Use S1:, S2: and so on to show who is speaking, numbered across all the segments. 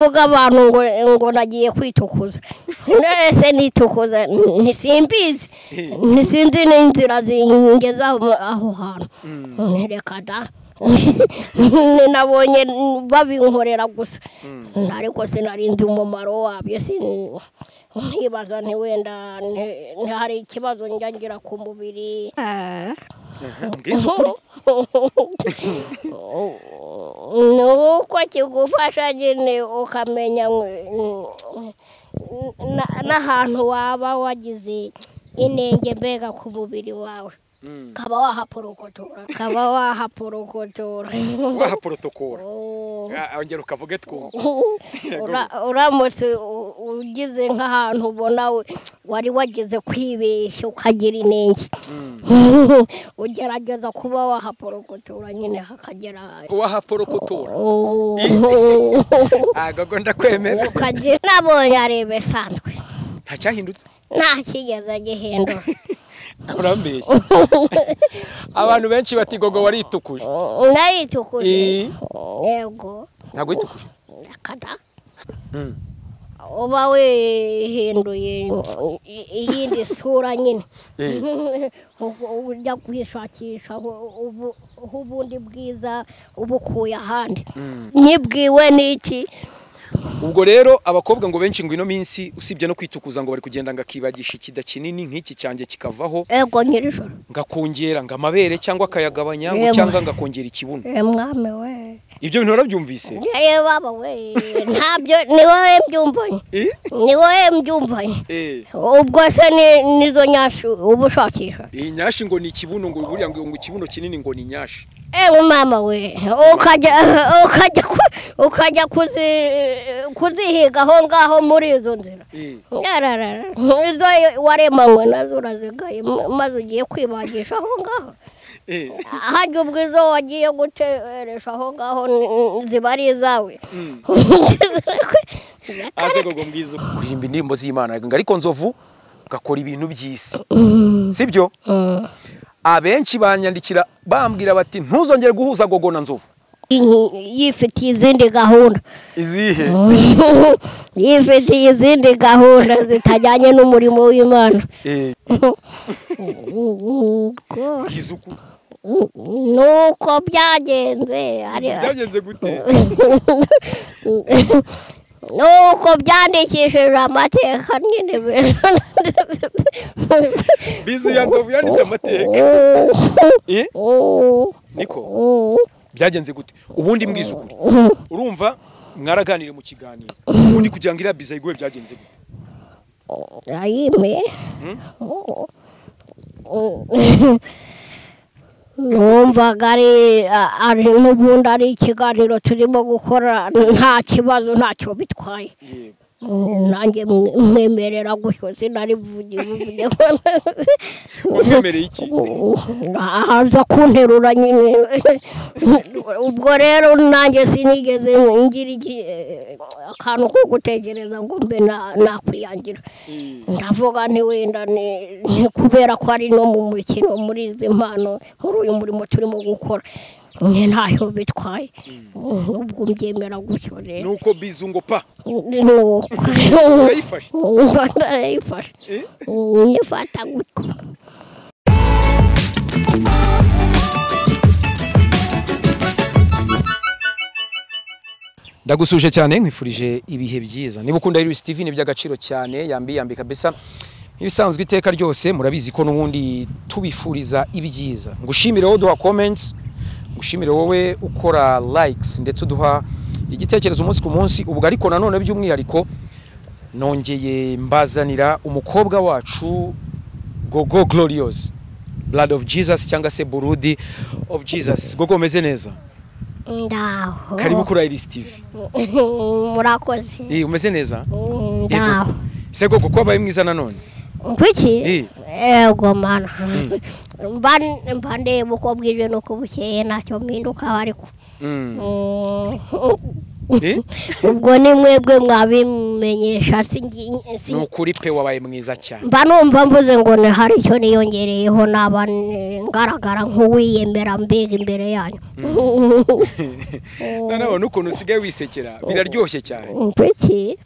S1: Vuga abantu ngo nagiye kwitukuza, nese nitukuza ntisimbizi, ntisinzi n'inzira zingeza aho hantu. Reka da, nabonye babinkorera gusa, ariko sinarinzi umumaro wabyo. Nkibaza nti wenda hari ikibazo njya ngira ku mubiri. Nuko kigufasha nyine ukamenya n'ahantu waba wagize inenge mbega ku mubiri wawe, kaba wahaporokotora, kaba wahaporokotora,
S2: wahaporotokora. Ongera ukavuge twumva.
S1: Uramutse ugize nk'ahantu ubona wari wagize kwibeshya ukagira inenge, ugerageza kuba wahaporokotora nyine hakagera
S2: wahaporokotora. Agago ndakwemera.
S1: Ukagira nabonye ari bisanzwe,
S2: nta cyahindutse,
S1: nta kigeze gihindura.
S2: Urambeshya. Abantu benshi bati Gogo waritukuje.
S1: Naritukuje. Yego.
S2: Ntabwo witukuje?
S1: Kada. Uba wihinduye iyindi sura nyine. Ujya kwishakisha ubundi bwiza ubukuye ahandi. Nibwiwe n'iki?
S2: Ubwo rero abakobwa ngo benshi ngo ino minsi usibye no kwitukuza ngo bari kugenda ngakibagisha ikida kinini nk'iki cyanjye kikavaho.
S1: Ego nyirijoro.
S2: Ngakongera ngo amabere cyangwa akayagabanya ngo cyangwa ngakongera ikibuno.
S1: Mwami we.
S2: Ibyo bintu warabyumvise?
S1: Ye baba we, ntabyo ni wowe mbyumvanye. Ni wowe mbyumvanye. Ubwo se nizo nyashi ubushakisha.
S2: Iyi nyashi ngo ni ikibuno, ngo buriya ngo ikibuno kinini ngo ni nyashi.
S1: Mama we, ukajya kuzihiga aho ngaho muri izo nzira. Izo waremanywe nazo urazigaye maze ugiye kwibagisha aho ngaho. Hajya ubwo izo wagiye guteresha aho ngaho ziba ari izawe.
S2: Aze Gogo mbwiza kuririmba indirimbo z'Imana, ariko Nzovu gakora ibintu by'isi, sibyo? Abenshi banyandikira bambwira bati ntuzongere guhuza Gogo na Nzovu.
S1: Yifitiye izindi gahunda.
S2: Izihe?
S1: Yifitiye izindi gahunda zitajyanye n'umurimo w'Imana. Nuko byagenze.
S2: Byagenze gute?
S1: Nuko byandikishije amateka nyine.
S2: Bizu ya Nzovu yanditse amateka. Niko byagenze gute? Ubundi mbwiza ukuri. Urumva mwaraganire mu kiganiro. Ubundi kugira ngo iriya biza iguhe byagenze gute?
S1: Ayime. Numvaga ari n'ubundi ari ikiganiro turimo gukora, nta kibazo ntacyo bitwaye. Nanjye mwemerera gutyo, sinari buvuge.
S2: Wamwemereye iki?
S1: Aza kunterura nyine. Ubwo rero nanjye sinigeze ngira akantu ko gutekereza ngo mbe nakwiyangira. Ndavuga nti wenda ni kubera ko ari no mu mukino muri izi mpano, muri uyu murimo turimo gukora, ntacyo bitwaye. Ubwo mbyemera gutyo rero.
S2: Nuko bizu ngo pa.
S1: Nuko.
S2: Urayifashe?
S1: Ndayifashe. Nyifata gutyo.
S2: Ndagusuje cyane nkwifurije ibihe byiza. Niba ukunda Iris TV ni by'agaciro cyane, yambi yambi kabisa. Ibisanzwe iteka ryose murabizi ko n'ubundi tubifuriza ibyiza. Ngushimire wowe duha comments, ngushimire wowe ukora likes ndetse uduha igitekerezo umunsi ku munsi. Ubwo ariko nanone by'umwihariko nongeye mbazanira umukobwa wacu Gogo Glorious, Blood of Jesus cyangwa se Burudi of Jesus. Gogo umeze neza?
S1: Ndaho.
S2: Karibu kuri Iris TV.
S1: Murakoze.
S2: Umeze neza?
S1: Ndaho.
S2: Se Gogo ko abaye mwiza nanone?
S1: Kuki? Ego mana. Mba ndeba uko bwije nuko bukeye ntacyo mpinduka ariko. Ubwo ni mwebwe mwabimenyesha.
S2: Ni ukuri pe, wabaye mwiza cyane.
S1: Mba numva mvuze ngo hari icyo niyongereyeho, naba ngaragara nk'uwiyemera mbega imbere yanyu.
S2: Noneho n'ukuntu usigaye wisekera biraryoshye cyane.
S1: Kuki?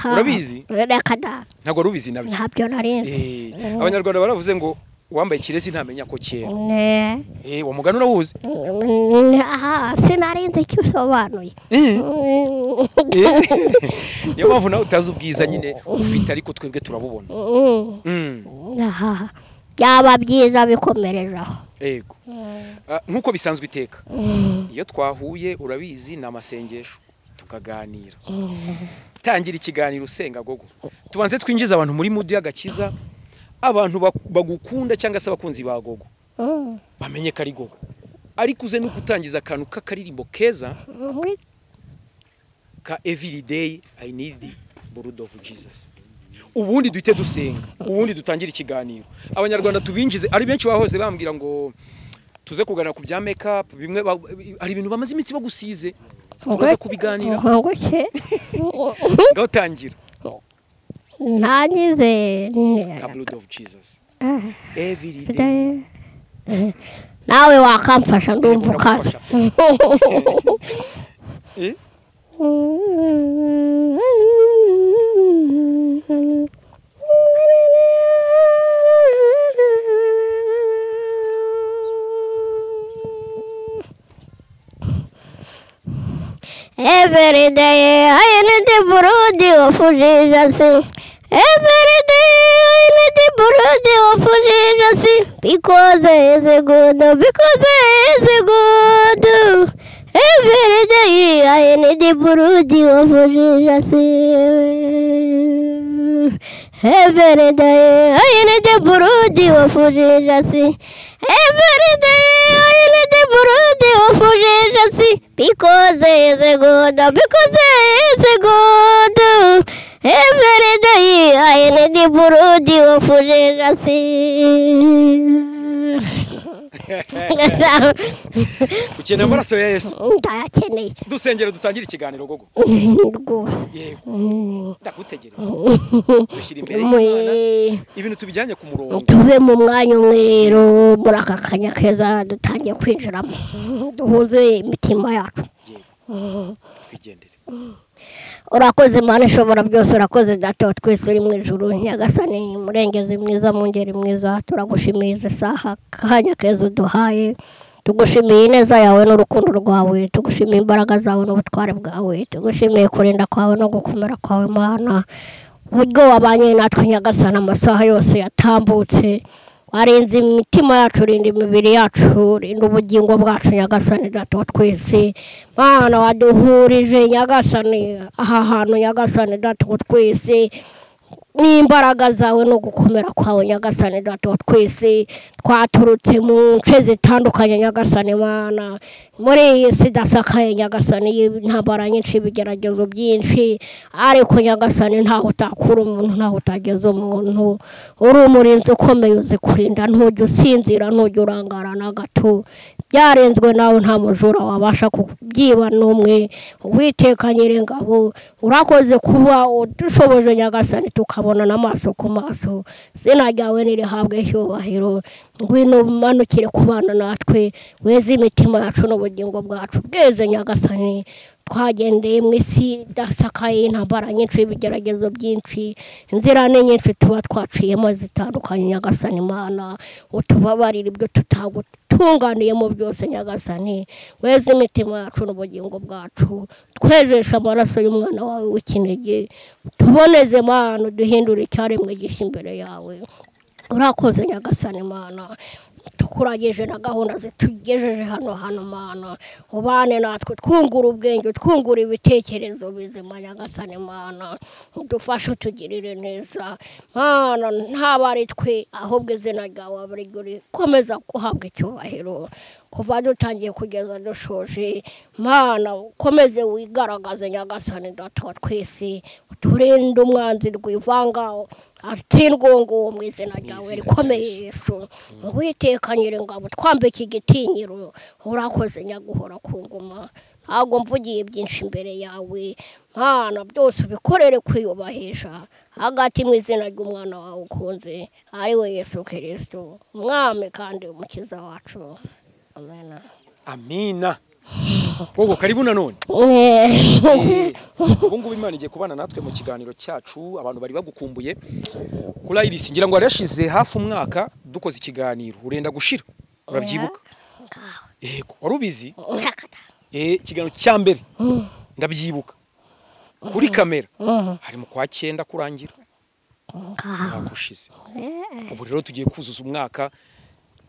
S2: Urabizi?
S1: Reka da.
S2: Ntabwo wari ubizi nabyo?
S1: Ntabyo narinzi.
S2: Abanyarwanda baravuze ngo wambaye ikirezi ntamenya ko kera. Uwo mugani urawuzi?
S1: Aha, sinarinzi icyo usobanuye.
S2: Niyo mpamvu nawe utazi ubwiza nyine ufite, ariko twebwe turabubona.
S1: Byaba byiza bikomereje aho.
S2: Yego. Nk'uko bisanzwe iteka iyo twahuye urabizi ni amasengesho tukaganira. Tangira ikiganiro usenga Gogo, tubanze twinjize abantu muri mood y'agakiza, abantu bagukunda cyangwa se abakunzi ba Gogo bamenye ko ari Gogo, ariko uze no gutangiza akantu k'akaririmbo keza ka everyday I need the blood of Jesus, ubundi duhite dusenga, ubundi dutangire ikiganiro. Abanyarwanda tubinjize, ari benshi bahoze bambwira ngo tuze kuganira ku bya makeup, bimwe ari ibintu bamaze iminsi bagusize, turaza kubiganira. Ngaho tangira.
S1: Ntangize
S2: ka blood of Jesus every day.
S1: Nawe wakamfasha ndumva ukaza. Every day I need the blood of Jesus. Every day I need the blood of Jesus. Because he is good, because he is good. Every day I need the blood of Jesus. Every day I need the blood of Jesus. Every day I need the blood of Jesus. Because he is good, because he is good. Every day I need the blood of Jesus.
S2: Ukeneye amaraso ya Yesu?
S1: Ndayakeneye.
S2: Dusengere dutangire ikiganiro Gogo.
S1: Rwose.
S2: Yego. Ndagutegereje. Dushyira imbere y'Imana ibintu tubijyanye ku murongo.
S1: Tuve mu mwanya umwe rero muri aka kanya keza dutangiye kwinjiramo, duhuze imitima yacu.
S2: Yego. Twigendere.
S1: Urakoze Imana ishobora byose, urakoze Data wa twese uri mu ijuru, Nyagasani murengezi mwiza, mungeri mwiza, turagushimiye izi saha kanya keza uduhaye, tugushimiye ineza yawe n'urukundo rwawe, tugushimiye imbaraga zawe n'ubutware bwawe, tugushimiye kurinda kwawe no gukomera kwawe Mana, uburyo wabanye natwe Nyagasani amasaha yose yatambutse, warinze imitima yacu, urinda imibiri yacu, urinda ubugingo bwacu Nyagasani Data wa twese. Mana waduhurije Nyagasani aha hantu Nyagasani Data wa twese, n'imbaraga zawe no gukomera kwawe Nyagasani Data wa twese, twaturutse mu nce zitandukanye Nyagasani Mana, muri iyi si idasakaye Nyagasani y'intambara nyinshi, ibigeragezo byinshi, ariko Nyagasani ntaho utakura umuntu, ntaho utageza umuntu, uri umurinzi ukomeye, uzi kurinda, ntujya usinzira, ntujya urangara na gato, byarenzwe nawe nta mujura wabasha kubyiba n'umwe. Uwiteka Nyiringabo, urakoze kuba udushoboje Nyagasani tukabona n'amaso ku maso, izina ryawe nirihabwe icyubahiro. Ngwino umanukire kubana natwe, weze imitima yacu n'ubugingo bwacu bweze Nyagasani. Twagendeye mu isi idasakaye, intambara nyinshi, ibigeragezo byinshi, inzira ni nyinshi tuba twaciyemo zitandukanye Nyagasani Mana, utubabarire ibyo tutagutunganiyemo byose Nyagasani, weze imitima yacu n'ubugingo bwacu, twejeshe amaraso y'umwana wawe w'ikinege, tuboneze Mana, duhindure icyaremwe gishya imbere yawe. Urakoze Nyagasani Mana, tukurageje na gahunda zitugejeje hano hano Mana, ubane natwe, twungura ubwenge, twungura ibitekerezo bizima Nyagasani Mana, udufashe utugirire neza Mana, ntaba ari twe ahubwo izina ryawe rikomeza guhabwa icyubahiro kuva dutangiye kugeza dushoje. Mana ukomeze wigaragaze Nyagasani Data wa twese, uturinde umwanzi rwivanga atsindwe ngo mu izina ryawe rikomeye Yesu. Uwiteka Nyiringabo, twambike igitinyiro, urakoze nyaguhora ku ngoma, Ntabwo mvugiye byinshi imbere yawe Mana, byose ubikorere kwiyubahisha hagati mu izina ry'umwana wawe ukunze ari we Yesu Kristo, umwami kandi umukiza wacu. Amen.
S2: Amina. Gogo karibu nanone. Ubu ngubu Imana igiye kubana natwe mu kiganiro cyacu. Abantu bari bagukumbuye kuri Iris, ngira ngo yarashize hafi umwaka dukoze ikiganiro urenda gushira, urabyibuka? Yego, wari ubizi? Ikiganiro cya mbere ndabyibuka kuri kamera hari mu kwa 9 kurangira umwaka ushize. Ubu rero tugiye kuzuza umwaka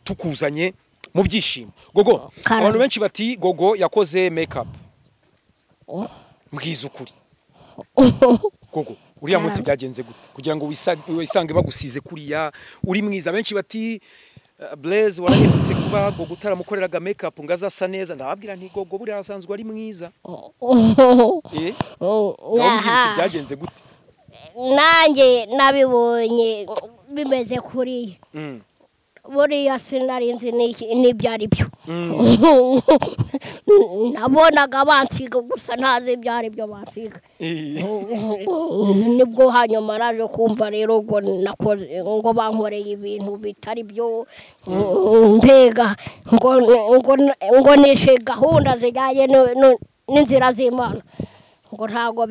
S2: tukuzanye mu byishimo. Gogo, abantu benshi bati Gogo yakoze make up. Mbwiza ukuri Gogo, uriya munsi byagenze gute kugira ngo wisange bagusize kuriya uri mwiza? Benshi bati Blaise warahemutse kuba Gogo utaramukoreraga make up ngo azasa neza. Ndababwira nti Gogo buriya asanzwe ari mwiza. Byagenze gute?
S1: Nanjye nabibonye bimeze kuriya. Buriya sinarinzi n'ibyo ari byo. Nabonaga bansiga gusa ntazi ibyo ari byo bansiga. Nibwo hanyuma naje kumva rero ngo nakoze, ngo bankoreye ibintu bitari byo, mbega ngo nishe gahunda zijyanye n'inzira z'Imana, ngo ntabwo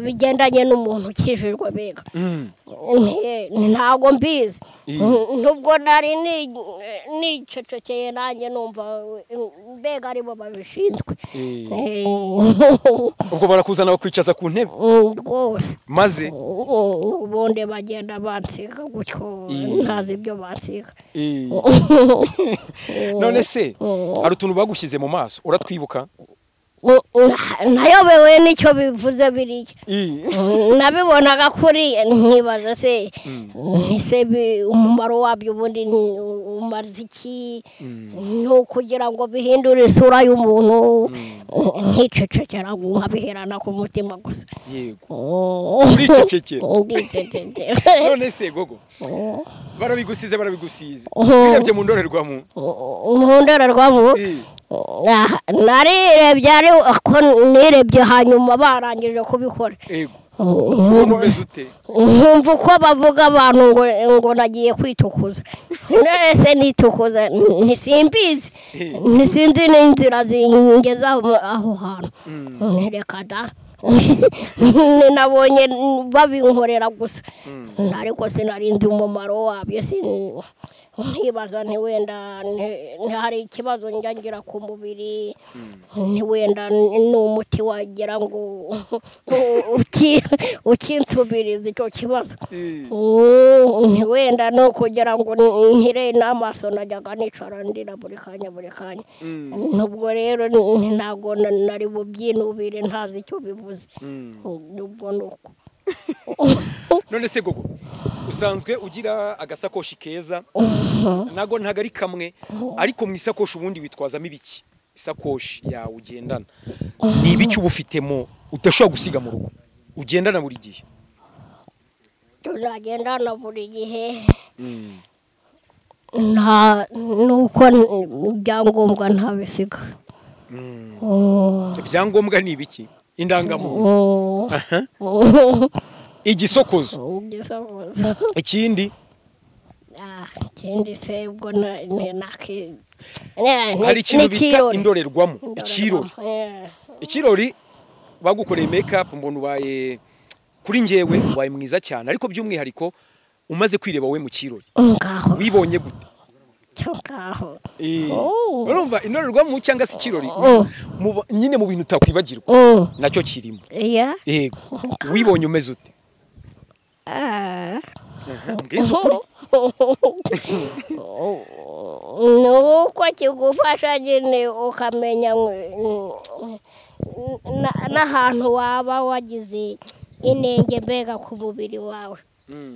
S1: bigendanye n'umuntu ukijijwe bega. Ntabwo mbizi, nubwo nari nicecekeye nanjye numva mbega aribo babishinzwe.
S2: Ubwo barakuzana bakwicaza ku ntebe
S1: rwose,
S2: maze
S1: ubundi bagenda bansiga gutyo ntazi ibyo bansiga.
S2: None se hari utuntu bagushyize mu maso uratwibuka?
S1: Nayobewe nicyo bivuze biriya. Nabibonaga kuri nkibaza se umumaro wabyo ubundi umaze iki? Ni ukugira ngo bihindure isura y'umuntu, nkicecekera nkabiherana ku mutima gusa.
S2: Yego, uricecekera. None se Gogo, barabigusize barabigusize, wirebye mu ndorerwamo?
S1: Mu ndorerwamo narirebye, ariko nirebye hanyuma barangije kubikora. Nkumva uko bavuga abantu ngo nagiye kwitukuza. Nese nitukuza ntisimbizi, ntisinzi n'inzira zingeza aho hantu. Reka da, nabonye babinkorera gusa, ariko sinarinzi umumaro wabyo. Nkibaza nti wenda hari ikibazo njya ngira ku mubiri, wenda ni umuti wagira ngo ukinsubiriza icyo kibazo, wenda no kugira ngo nkire n'amaso najyaga nicara ndira buri kanya buri kanya. Nubwo rero ntabwo nari bubyinubire ntazi icyo bivuze. Nubwo nuko.
S2: None se Gogo, usanzwe ugira agasakoshi keza, nago ntago ari kamwe, ariko mu isakoshi ubundi witwazamo ibiki? Isakoshi yawe ugendana ni ibiki uba ufitemo udashobora gusiga mu rugo, ugendana buri gihe?
S1: Tunagendana buri gihe nta nuko ibyangombwa ntabisiga.
S2: Ibyangombwa ni ibiki? Indangamuntu, igisokozo, ikindi
S1: ikindi se ubwo
S2: hari ikintu bita indorerwamo, ikirori. Ikirori bagukoreye make up mbona ubaye, kuri njyewe ubaye mwiza cyane, ariko by'umwihariko umaze kwireba we mu kirori wibonye gute? Urumva indorerwamo cyangwa se ikirori nyine mu bintu utakwibagirwa nacyo kirimo. Yego, wibonye umeze ute? Mbwiza ukuri.
S1: Nuko kigufasha nyine ukamenya n'ahantu waba wagize inenge mbega ku mubiri wawe,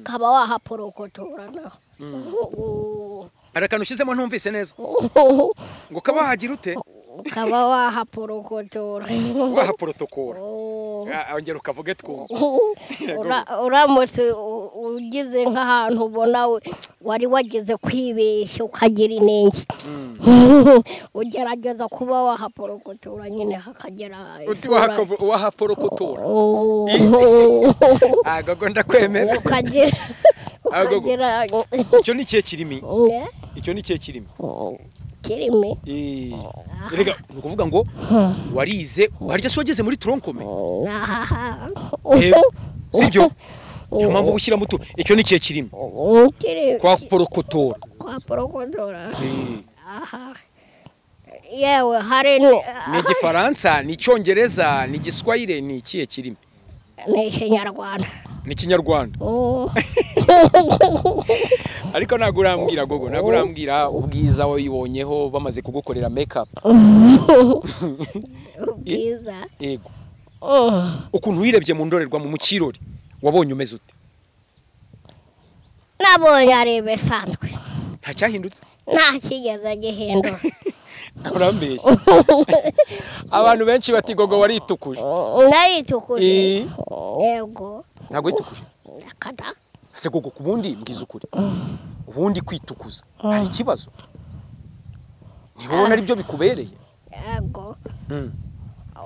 S1: ukaba wahaporokotora naho.
S2: Hari akantu ushyizemo ntumvise neza, ngo kaba wahagira ute?
S1: Ukaba wahaporokotora.
S2: Wahaporotokora. Ongera ukavuge twumve.
S1: Uramutse Ugize nk'ahantu ubona wari wageze kwibeshya ukagira inenge, ugerageza kuba wahaporokotora nyine hakagera
S2: uti wahaporokotora. Agogo ndakwemera.
S1: Ukagira
S2: icyo ni cye kirimi. Icyo ni cye kirimi.
S1: Kirimi.
S2: Erega ni ukuvuga ngo warize harya se wageze muri tronkome. Sibyo? Niyo mpamvu gushyira muto icyo ni cye kirimi. Kwa porokotora.
S1: Kwa porokotora. Aha. Yewe hari
S2: ni Igifaransa, ni Icyongereza, ni Igiswahili, ni ikihe kirimi?
S1: Ni Ikinyarwanda.
S2: Ni Ikinyarwanda. Ariko ntabwo urambwira gogo, ntabwo urambwira ubwiza wayibonyeho bamaze kugukorera make up.
S1: Ubwiza.
S2: Yego. Ukuntu wirebye mu ndorerwamo mu kirori wabonye umeze ute?
S1: Nabonye ari bisanzwe.
S2: Nta cyahindutse?
S1: Nta kigeze gihindura.
S2: Urambeshya. Abantu benshi bati gogo waritukuje.
S1: Naritukuje. Yego.
S2: Ntabwo witukuje?
S1: Akada.
S2: Se gogo kubundi mbwiza ukuri. Ubundi kwitukuza hari ikibazo? Ntibona ari byo bikubereye?
S1: Yego.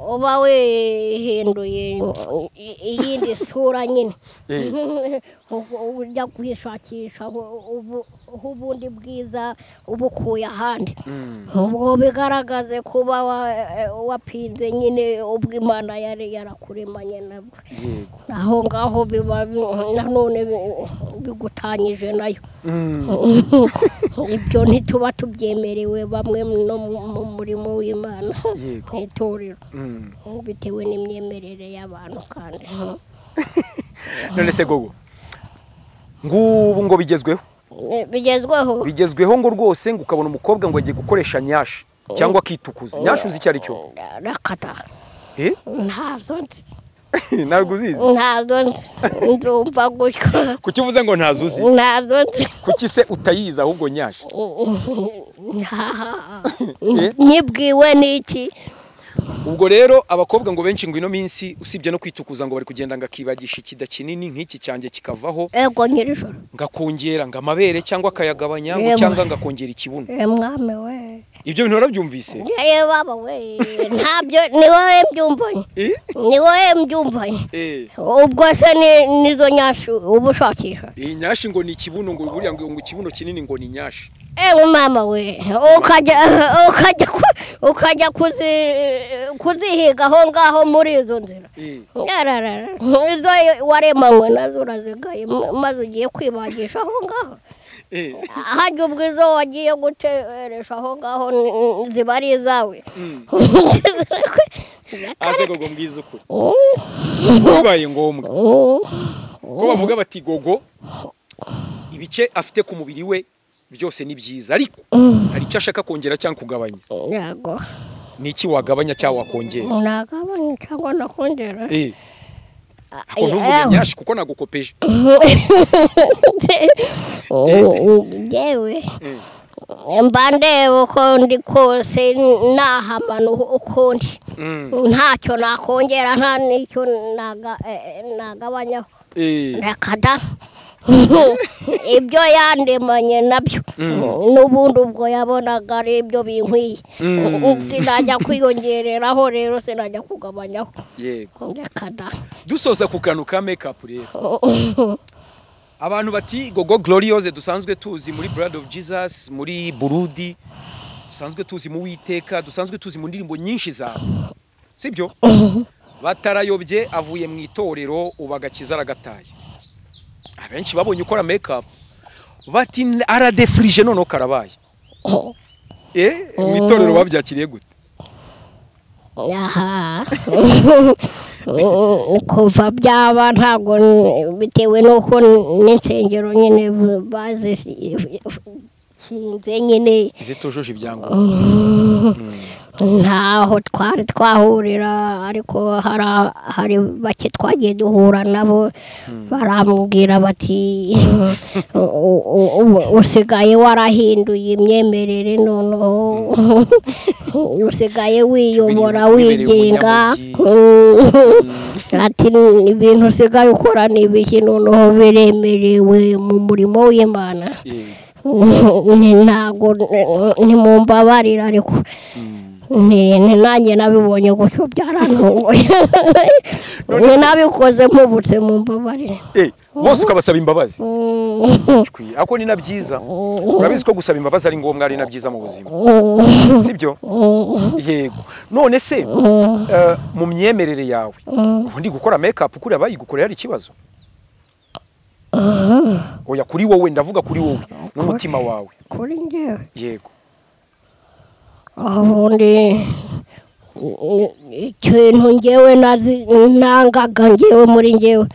S1: Uba wihinduye iyindi sura nyine, ujya kwishakisha ubundi bwiza ubukuye ahandi, ubwo bigaragaze kuba wapinze nyine ubwo Imana yari yarakuremanye nabwo. Aho ngaho biba nanone bigutanyije nayo. Ibyo ntituba tubyemerewe bamwe no mu murimo w'Imana nk'itorero, bitewe n'imyemerere y'abantu kandi.
S2: None se gogo ngubu ngo bigezweho?
S1: Bigezweho.
S2: Bigezweho ngo rwose ngo ukabona umukobwa ngo agiye gukoresha nyashi cyangwa akitukuza. Nyashi uzi icyo ari cyo?
S1: Rakata. Ntazo nzi.
S2: Ntabwo uzizi?
S1: Ntazo nzi. Ndumva gutyo.
S2: Kuki uvuze ngo ntazo uzi?
S1: Ntazo nzi.
S2: Kuki se utayizi ahubwo nyashi?
S1: Nibwiwe n'iki?
S2: Ubwo rero abakobwa ngo benshi ngo ino minsi usibye no kwitukuza ngo bari kugenda ngakibagisha ikida kinini nk'iki cyanjye kikavaho.
S1: Ego nyirijoro.
S2: Ngakongera ngo amabere cyangwa akayagabanya ngo cyangwa ngakongera ikibuno.
S1: Mwami we.
S2: Ibyo bintu warabyumvise?
S1: Yewe baba we. Ntabyo ni wowe mbyumvanye. Ni wowe mbyumvanye. Ubwo se nizo nyashi ubushakisha.
S2: Iyi nyashi ngo ni ikibuno ngo buriya ngo ikibuno kinini ngo ni nyashi.
S1: Mama we, ukajya kuzihiga aho ngaho muri izo nzira. Izo waremanywe nazo urazigaye maze ugiye kwibagisha aho ngaho. Hajya ubwo izo wagiye guteresha aho ngaho ziba ari izawe.
S2: Ase gogo mbwiza ukuri. Bibaye ngombwa ko bavuga bati gogo ibice afite ku mubiri we byose ni byiza, ariko hari icyo ashaka kongera cyangwa kugabanya.
S1: Yego.
S2: Ni iki wagabanya cyangwa wakongera?
S1: Nagabanya cyangwa nakongera.
S2: Ako ntuvuge nyashi kuko nagukopeje.
S1: Yewe. Mba ndeba uko ndi kose nahamana uko ndi. Ntacyo nakongera nta n'icyo nagabanyaho. Rakada. Ibyo yandemanye nabyo n'ubundi ubwo yabonaga ari ibyo binkwiye, sinajya kwiyongereraho rero sinajya kugabanyaho.
S2: Yego.
S1: Rakada.
S2: Dusoza ku kantu ka make up rero. Abantu bati gogo Gloriose dusanzwe tuzi muri Blood of Jesus, muri Burudi, dusanzwe tuzi mu Witeka, dusanzwe tuzi mu ndirimbo nyinshi zawe. Sibyo? Batarayobye avuye mu itorero ubagakiza aragataye. Abenshi babonye ukora make up bati aradefrije none karabaye. Mu itorero babyakiriye gute?
S1: Aha. Kuva byaba ntabwo bitewe nuko n'insengero nyine bazikinze nyine
S2: zitujuje ibyangombwa.
S1: Ntaho twari twahurira, ariko hari bake twagiye duhura nabo, barambwira bati usigaye warahinduye imyemerere, noneho usigaye wiyobora wigenga, ati ibintu usigaye ukora ni ibiki, noneho biremerewe mu murimo w'Imana. Ntabwo nimumbabarira, ariko ni nanjye nabibonye gutyo byarantunguye, nabikoze mpubutse, mumbabarire.
S2: Bose ukabasaba imbabazi, ako ni na byiza. Urabizi ko gusaba imbabazi ari ngombwa, ari na byiza mu buzima, sibyo? Yego. None se mu myemerere yawe ubundi gukora make up kuri abayigukorera ari ikibazo? Oya, kuri wowe ndavuga, kuri wowe n'umutima wawe.
S1: Kuri njyewe?
S2: Yego.
S1: Ubundi ikintu ngewe nangaga ngewe muri ngewe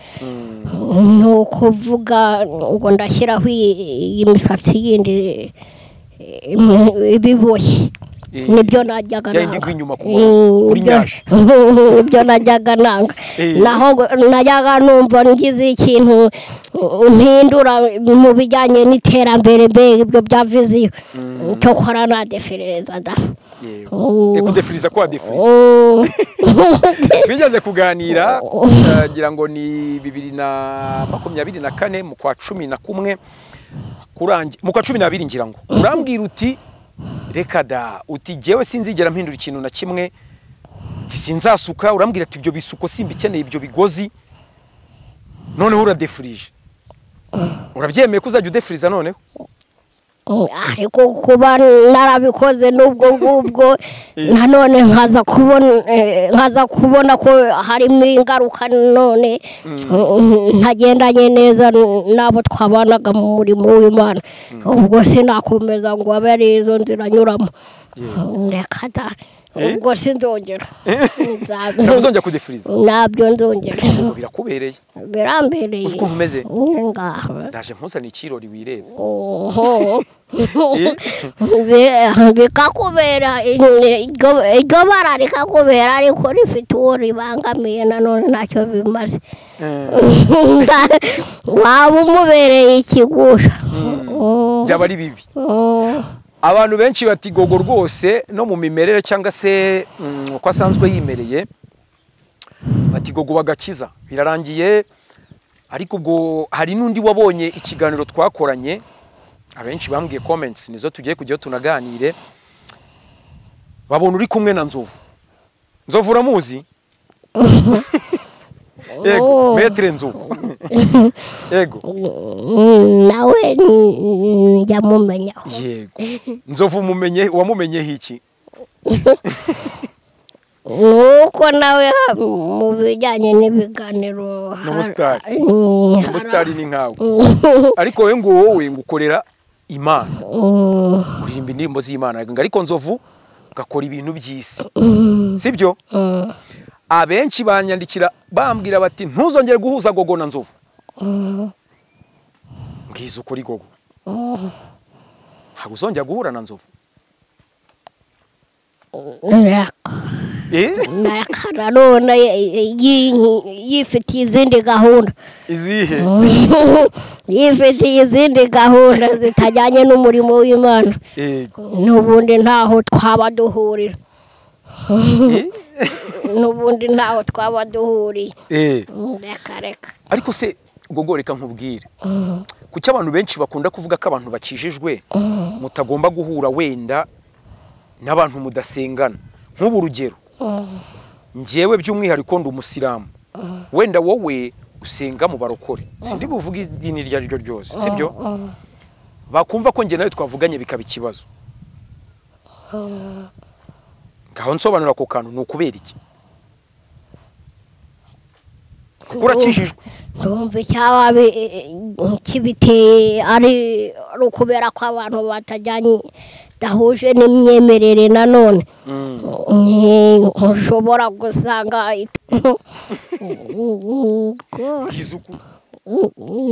S1: ni ukuvuga ngo ndashyiraho iyi misatsi yindi ibiboshye, nibyo najyaga nanga, nibyo najyaga nanga. Naho najyaga numva ngize ikintu mpindura mu bijyanye n'iterambere, mbega ibyo bya vision, cyokora nadefireza da.
S2: Kudefiriza kwa defiriza twigeze kuganira, ngira ngo ni 2024 mu kwa 11 kurangi, mu kwa 12 ngira ngo, urambwira uti reka da, uti jewe sinzigera mpindura ikintu na kimwe, sinzasuka. Urambwira ati ibyo bisuko simbikeneye, ibyo bigozi. Noneho uradefirije, urabyemeye ko uzajya udefiriza noneho?
S1: Ariko kuba narabikoze n'ubwo ngubwo, nanone nkaza kubona ko harimo ingaruka, none ntagendanye neza n'abo twabanaga mu murimo w'Imana, ubwo sinakomeza ngo abe ari izo nzira nyuramo. Reka da, ubwo sinzongera.
S2: Ntabwo uzongera kudefiriza?
S1: Ntabyo nzongera.
S2: Birakubereye?
S1: Birambereye.
S2: Uzi ukuntu umeze?
S1: Ngaho
S2: ndaje nkuzane ikirori wirebe.
S1: Bikakubera iryo bara rikakubera, ariko rifite uwo ribangamiye, nanone ntacyo bimaze, waba umubereye ikigusha.
S2: Byaba ari bibi. Abantu benshi bati Gogo rwose no mu mimerere cyangwa se uko asanzwe yimereye, bati Gogo bagakiza birarangiye. Ariko ubwo hari n'undi wabonye ikiganiro twakoranye, abenshi bambwiye comments nizo tugiye kujyaho tunaganire, babona uri kumwe na Nzovu. Nzovu uramuzi? Yego, Maître Nzovu. Yego.
S1: Nawe njya mumenyaho.
S2: Yego. Nzovu mumenye, wamumenyeho iki?
S1: Nuko nawe mu bijyanye n'ibiganiro
S2: Ni umusitari ni nkawe. Ariko wowe ngo wowe ngukorera Imana, uririmba indirimbo z'Imana, ariko Nzovu gakora ibintu by'isi, sibyo? Abenshi banyandikira bambwira bati ntuzongere guhuza Gogo na Nzovu. Mbwiza ukuri Gogo, ntabwo uzongera guhura na Nzovu?
S1: Nanone yifitiye izindi gahunda.
S2: Izihe?
S1: Yifitiye izindi gahunda zitajyanye n'umurimo w'Imana, n'ubundi ntaho twaba duhurira, n'ubundi ntaho twaba duhuriye. Reka reka.
S2: Ariko se Gogo, reka nkubwire, kuki abantu benshi bakunda kuvuga ko abantu bakijijwe mutagomba guhura wenda n'abantu mudasengana? Nk'ubu urugero, njyewe by'umwihariko ndi umusilamu, wenda wowe usenga mu barokore, sindi buvuge idini iryo ari ryo ryose, sibyo? Bakumva ko njye nawe twavuganye bikaba ikibazo. Ngaho nsobanura ako kantu, ni ukubera iki? Kuko urakijijwe.
S1: Ndumva icyaba kibiteye ari ukubera ko abantu batajyanye, dahuje n'imyemerere. Nanone ushobora gusanga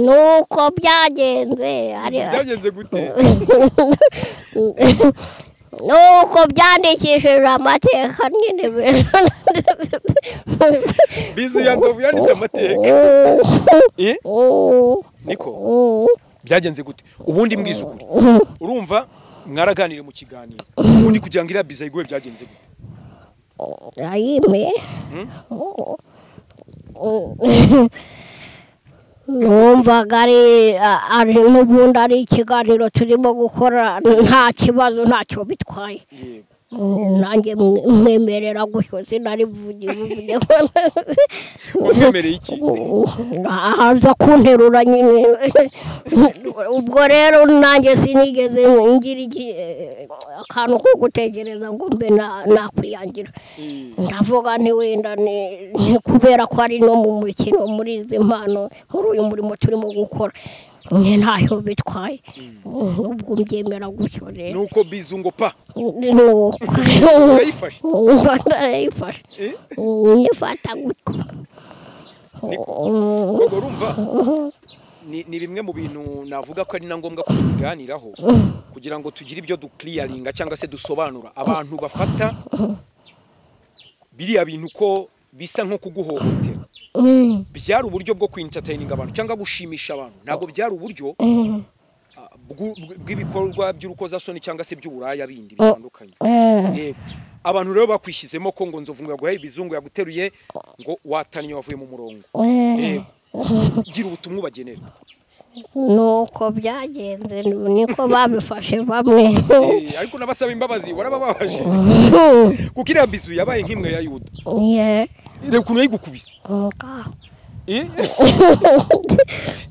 S1: nuko byagenze.
S2: Byagenze gute?
S1: Nuko byandikishije amateka nyine.
S2: Bizu ya Nzovu yanditse amateka. Niko byagenze gute? Ubundi mbwiza ukuri, urumva mwaraganire mu kiganiro, ubundi kugira ngo iriya biza ayiguhe byagenze gute?
S1: Ayime numvaga ari n'ubundi ari ikiganiro turimo gukora, nta kibazo, ntacyo bitwaye. Nanjye mwemerera gutyo, sinari buvuge.
S2: Wamwemereye iki?
S1: Aza kunterura nyine. Ubwo rero nanjye sinigeze ngira akantu ko gutekereza ngo mbe nakwiyangira. Ndavuga nti wenda ni kubera ko ari no mu mukino, muri izi mpano, muri uyu murimo turimo gukora, ntacyo bitwaye. Ubwo mbyemera gutyo rero.
S2: Nuko bizu ngo pa
S1: nuko
S2: urayifashe?
S1: Ndayifashe, nyifata gutyo.
S2: Ubwo urumva ni bimwe mu bintu navuga ko ari na ngombwa ko tubiganiraho kugira ngo tugire ibyo duclearinga cyangwa se dusobanura abantu bafata biriya bintu ko bisa nko kuguhohotera. Byari uburyo bwo kwintertaininga abantu cyangwa gushimisha abantu, ntabwo byari uburyo bw'ibikorwa by'urukozasoni cyangwa se by'uburaya bindi bitandukanye. Yego, abantu rero bakwishyizemo ko ngo Nzovu ngo yaguhaye ibizungu, yaguteruye, ngo watannye, wavuye mu murongo. Yego, gira ubutumwa ubagenera.
S1: Nuko byagenze, niko babifashe bamwe.
S2: Ariko nabasaba imbabazi, warabababaje kuko iriya bizu yabaye nk'imwe ya Yuda. Reba ukuntu yayigukubise.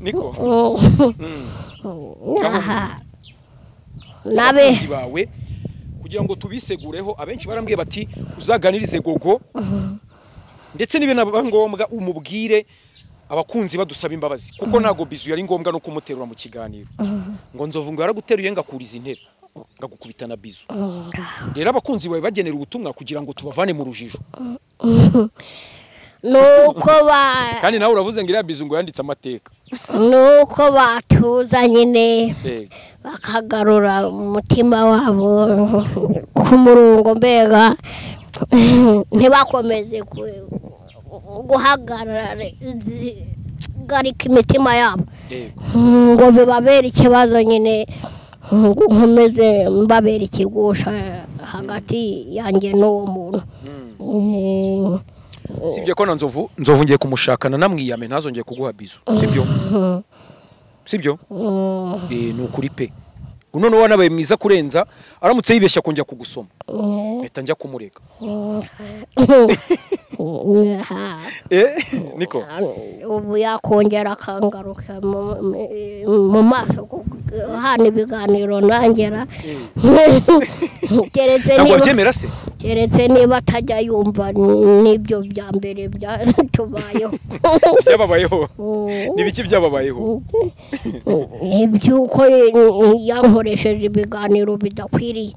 S2: Niko
S1: nabe
S2: bawe kugira ngo tubisegureho, abenshi barambwiye bati uzaganirize Gogo, ndetse nibe naba ngombwa umubwire abakunzi badusaba imbabazi, kuko ntago bizu yari ngombwa no kumuterura mu kiganiro. Ngo Nzovu ngo yaraguteruye ngakuriza intebe ngagukubita na bizu. Rero abakunzi bawe bagenera ubutumwa kugira ngo tubavane mu rujijo.
S1: Nuko ba
S2: kandi nawe uravuze ngo iriya bizu ngo yanditse amateka.
S1: Nuko batuza nyine bakagarura umutima wabo ku murongo, mbega ntibakomeze guhagarara imitima yabo ngo bibabere ikibazo nyine, ngo nkomeze mbabere ikigusha hagati yanjye n'uwo muntu.
S2: Sibyo ko na Nzovu ngiye kumushakana namwiyame ntazongeye kuguha bizu, sibyo? Sibyo? Ni ukuri pe. None wanabaye mwiza kurenza, aramutse yibeshya kongera kugusoma mpita njya kumureka. Niko
S1: ubu yakongera akangaruka mu maso hano ibiganiro nangera. Keretse niba atajya yumva n'ibyo bya mbere byatubayeho.
S2: Byababayeho? Ni biki byababayeho?
S1: Iby'uko yankoresheje ibiganiro bidakwiriye.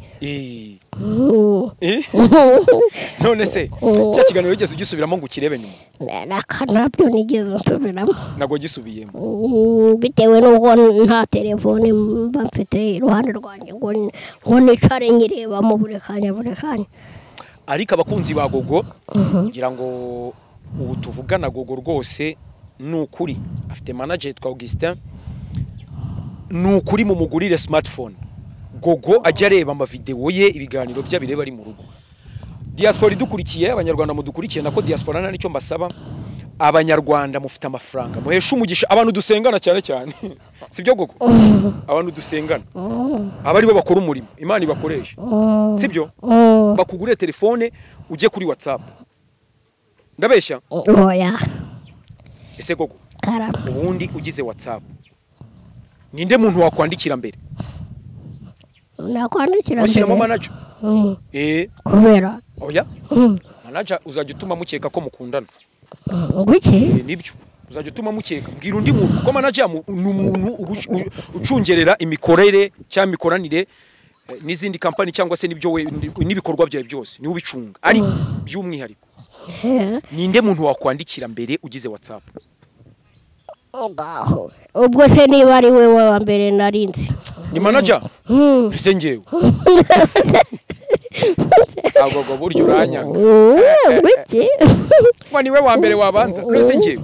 S2: None se cya kiganiro wigeze ugisubiramo ngo ukirebe nyuma?
S1: Reka nabyo nigeze nsubiramo.
S2: Ntabwo gisubiyemo?
S1: Bitewe n'uko nta telefone mba mfite iruhande rwanjye ngo nicare nyirebamo buri kanya buri kanya.
S2: Ariko abakunzi ba Gogo, kugira ngo ubu tuvugana Gogo rwose ni ukuri afite manager yitwa Augustin, ni ukuri mumugurire smartphone. Gogo ajya areba amavideo ye, ibiganiro bye bireba ari mu rugo. Diaspora idukurikiye, abanyarwanda mudukurikiye, nako diaspora nta nicyo mbasaba, abanyarwanda mufite amafaranga muhesha umugisha abantu dusengana cyane cyane. Sibyo Gogo? Abantu dusengana aba aribo bakora umurimo Imana ibakoresha, sibyo? Bakugure telefone ujye kuri WhatsApp. Ndabeshya?
S1: Oya.
S2: Ese Gogo, ubundi ugize WhatsApp ninde muntu wakwandikira mbere?
S1: Nakwandikira mbere.
S2: Washyiramo manager?
S1: Kubera
S2: oya, manager uzajya utuma mukeka ko mukundana.
S1: Ngwiki?
S2: Nibyo, uzajya utuma mukeka. Mbwira undi muntu, kuko manager ni umuntu ucungerera imikorere cyangwa imikoranire n'izindi kampani cyangwa se n'ibyo we n'ibikorwa byawe byose, niwe ubicunga. Ariko by'umwihariko ninde muntu wakwandikira mbere ugize WhatsApp?
S1: Ngaho ubwo se niba ari we wa mbere narinzi.
S2: Ni manager? Ese ngewe ntabwo ubwo buryo uranyanga.
S1: Wiki?
S2: Ngo niwe wa mbere wabanza, ese ngewe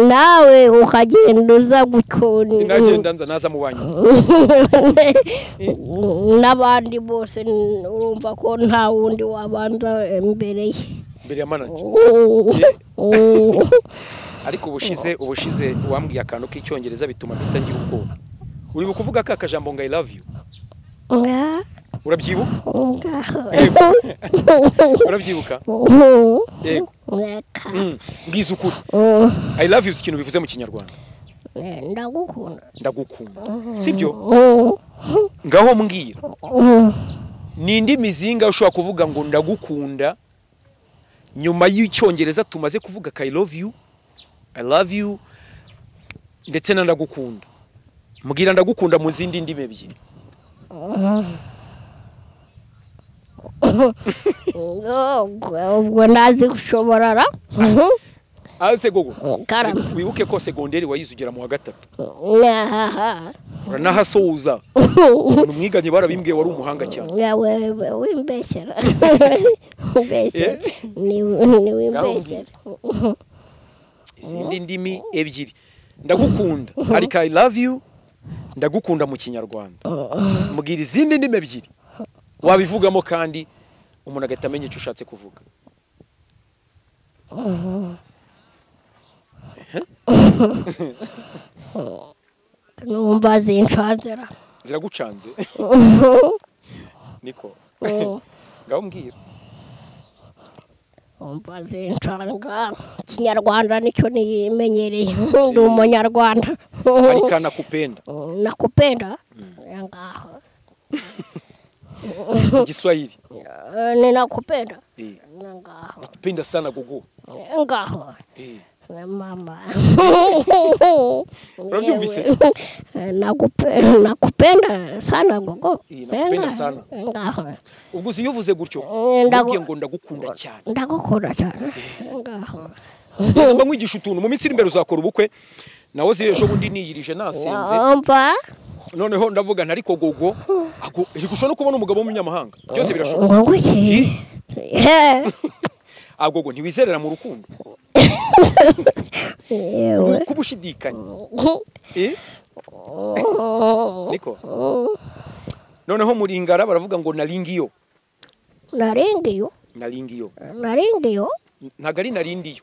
S1: nawe ukagenda uza gukunda.
S2: Nagenda nza naza mu banyu
S1: n'abandi bose, urumva ko nta wundi wabanza imbere ye,
S2: mbere ya manager. Ariko ubushize wambwiye akantu k'icyongereza bituma mpita ngira ubwoba. Uri kuvuga ka kajambo ngo I love you, urabyibuka? Urabyibuka? Yego. Mbwiza ukuri, I love you ikintu bivuze mu Kinyarwanda?
S1: Ndagukunda.
S2: Ndagukunda, sibyo? Ngaho mbwira, ni indi mizinga ushobora kuvuga ngo ndagukunda nyuma y'icyongereza tumaze kuvuga ka I love you, I love you ndetse na ndagukunda? Mbwira ndagukunda mu zindi ndimi ebyiri.
S1: Ubwo nazi gushobora ra.
S2: Ase gogo, wibuke ko segonderi wayize ugera mu wa gatatu, uranahasoza. Umuntu mwiganye barabimbwiye wari umuhanga cyane.
S1: Wimbeshyera, ni wimbeshyera.
S2: Izindi ndimi ebyiri ndagukunda, ariko I love you ndagukunda mu Kinyarwanda. Mbwira izindi ndimi ebyiri wabivugamo kandi umuntu agahita amenya icyo ushatse kuvuga.
S1: Numva zincanzera.
S2: Ziragucanze? Niko ngaho mbwira.
S1: Umva zincanga, Kinyarwanda nicyo nimenyereye, ndi umunyarwanda.
S2: Ariko nakupenda.
S1: Nakupenda ngaho.
S2: Kiswahili
S1: ninakupenda ngaho.
S2: Nakupenda sana gogo
S1: ngaho. Mama
S2: urabyumvise?
S1: Nakupenda sana gogo.
S2: Nakupenda sana
S1: ngaho.
S2: Ubwo uzi iyo uvuze gutyo ubwiye ngo ndagukunda cyane.
S1: Ndagukunda cyane ngaho.
S2: Mba nkwigisha utuntu mu minsi iri imbere uzakora ubukwe. Nawe si ejo bundi niyirije nasenze.
S1: Umva
S2: noneho ndavuga ariko gogo iri gushobora no kubona umugabo w'umunyamahanga, byose birashoboka.
S1: Ngo iki?
S2: Agogo ntiwizerera mu rukundo?
S1: Yewe
S2: kubushidikanya. Niko noneho muri Ingara baravuga ngo naringiyo.
S1: Naringiyo?
S2: Naringiyo.
S1: Naringiyo?
S2: Ntago ari narindiyo.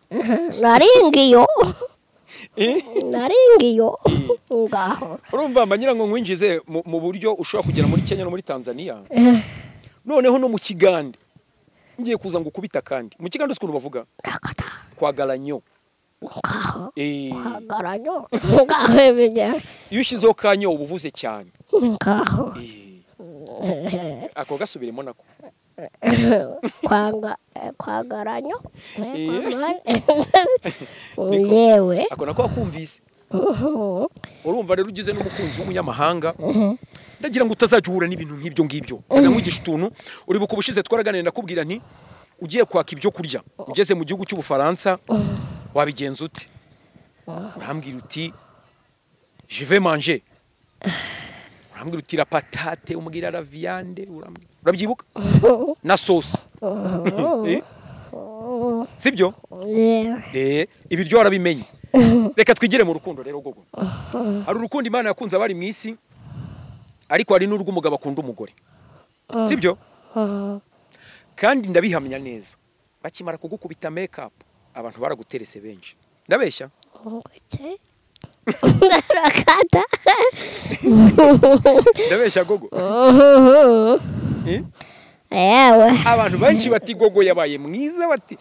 S1: Naringiyo. Naringiyo ngaho.
S2: Urumva mba ngo nkwinjize mu buryo ushobora kugera muri Kenya no muri Tanzania. Noneho no mu Kigande ngiye kuza ngo ukubita kandi. Mu Kigande ukuntu bavuga? Kwagaranyo.
S1: Ngaho. Kwagaranyo. Ngaho bijya.
S2: Iyo ushizeho kanyo ubuvuze cyane.
S1: Ngaho.
S2: Ako gasubiremo nako.
S1: Kwanga kwagaranyo. Yewe.
S2: Ako nako akumvise. Urumva rero ugize n'umukunzi w'umunyamahanga, ndagira ngo utazajya uhura n'ibintu nk'ibyo ngibyo. Nzajya utuntu uribuka ubushize twaraganira ndakubwira nti ugiye kwaka ibyo kurya ugeze mu gihugu cy'Ubufaransa wabigenza ute? Urambwira uti je vais manger. Urambwira uti la patate, umbwira la viande, urambwira. Urabyibuka? Na sauce. Sibyo? Ibiryo warabimenye. Reka twigire mu rukundo rero gogo. Hari urukundo Imana yakunze abari mu isi, ariko hari n'urw'umugabo akunda umugore. Sibyo? Kandi ndabihamya neza. Bakimara kugukubita make up, abantu baraguterese benshi. Ndabeshya?
S1: Rakata.
S2: Ndabeshya gogo?
S1: Ewe.
S2: Abantu benshi bati gogo yabaye mwiza bati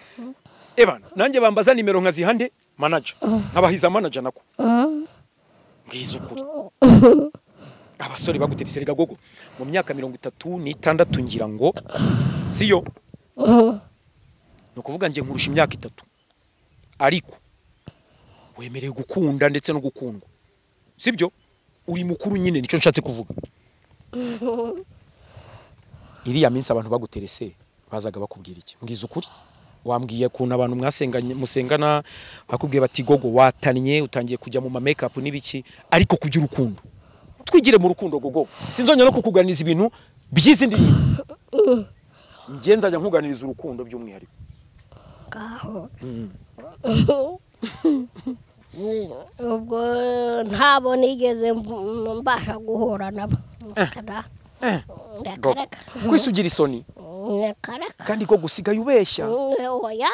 S2: ebana nanjye bambaza nimero nkazihande manager. Nkabahiza manager nako. Ngiza ukuri. Abasore baguterese rega gogo mu myaka 36 ngira ngo siyo. Nukuvuga nje nkurusha imyaka 3. Ariko wemerewe gukunda ndetse no gukundwa. Sibyo? Uri mukuru nyine nico nshatse kuvuga. Iriya minsi abantu baguterese bazaga bakubwira iki? Ngiza ukuri. Wambwiye kuntu abantu mwasenganye musengana bakubwiye bati gogo watannye utangiye kujya mu ma make up nibiki, ariko kugira urukundo Twigire mu rukundo Gogo. Sinzongera no kukuganiriza ibintu by'izindi ndirimbo. Njye nzajya nkuganiriza urukundo by'umwihariko.
S1: Ngaho. Ubwo ntabo nigeze mbasha guhura nabo. Reka.
S2: Kwisugira isoni.
S1: Reka.
S2: Kandi ko gusigaye ubeshya.
S1: Oya.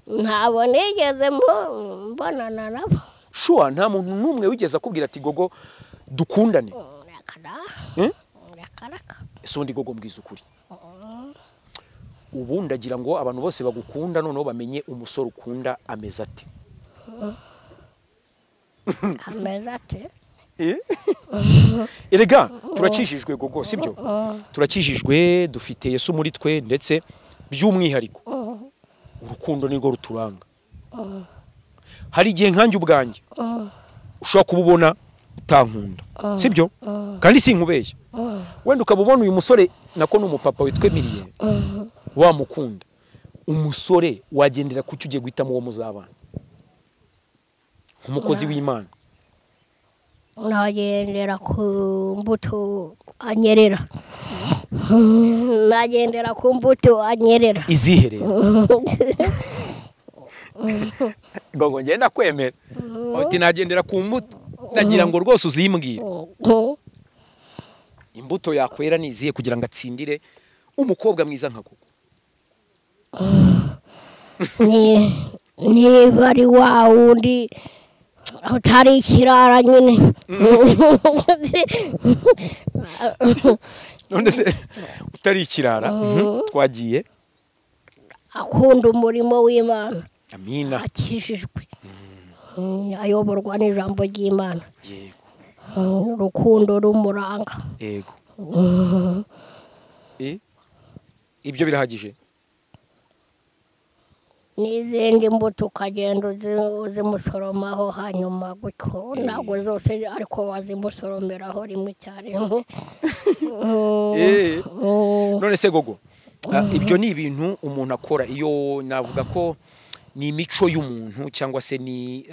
S1: Ntabo nigeze mbonana nabo.
S2: Sure, nta muntu n'umwe wigeze akubwira ati Gogo dukundane.
S1: Reka.
S2: Ese undi Gogo mbwiza ukuri. Ubu ndagira ngo abantu bose bagukunda noneho bamenye umusore ukunda ameze ate.
S1: Ameze ate?
S2: Erega turakijijwe Gogo, sibyo? Turakijijwe, dufite Yesu muri twe, ndetse by'umwihariko urukundo nirwo ruturanga. Hari igihe nkanjye ubwanjye ushobora kububona utankunda, sibyo? Kandi sinkubeshya. Wenda ukabubona uyu musore nako n'umupapa witwemiriye wamukunda. Umusore wagendera ku cyo ugiye guhitamo uwo muzabana nk'umukozi w'Imana.
S1: Nagendera ku mbuto anyerera. Nagendera ku mbuto anyerera.
S2: Izihe rero? Gogo ngenda kwemera. Uti nagendera ku mbuto, nagira ngo rwose uzimbwire. Imbuto yakwera niziye kugira ngo atsindire umukobwa mwiza nka Gogo.
S1: Niba ari wa wundi utari ikirara nyine.
S2: None se utari ikirara twagiye
S1: akunda umurimo w'Imana.
S2: Amina.
S1: Akijijwe. Ayoborwa n'ijambo ry'Imana.
S2: Yego.
S1: Urukundo rumuranga.
S2: Yego. Ibyo birahagije.
S1: N'izindi mbuto ukagenda uzimusoromaho hanyuma gutyo, ntabwo zose ariko wazimusoromeraho rimwe cyane.
S2: None se Gogo, ibyo ni ibintu umuntu akora iyo navuga ko ni imico y'umuntu cyangwa se ni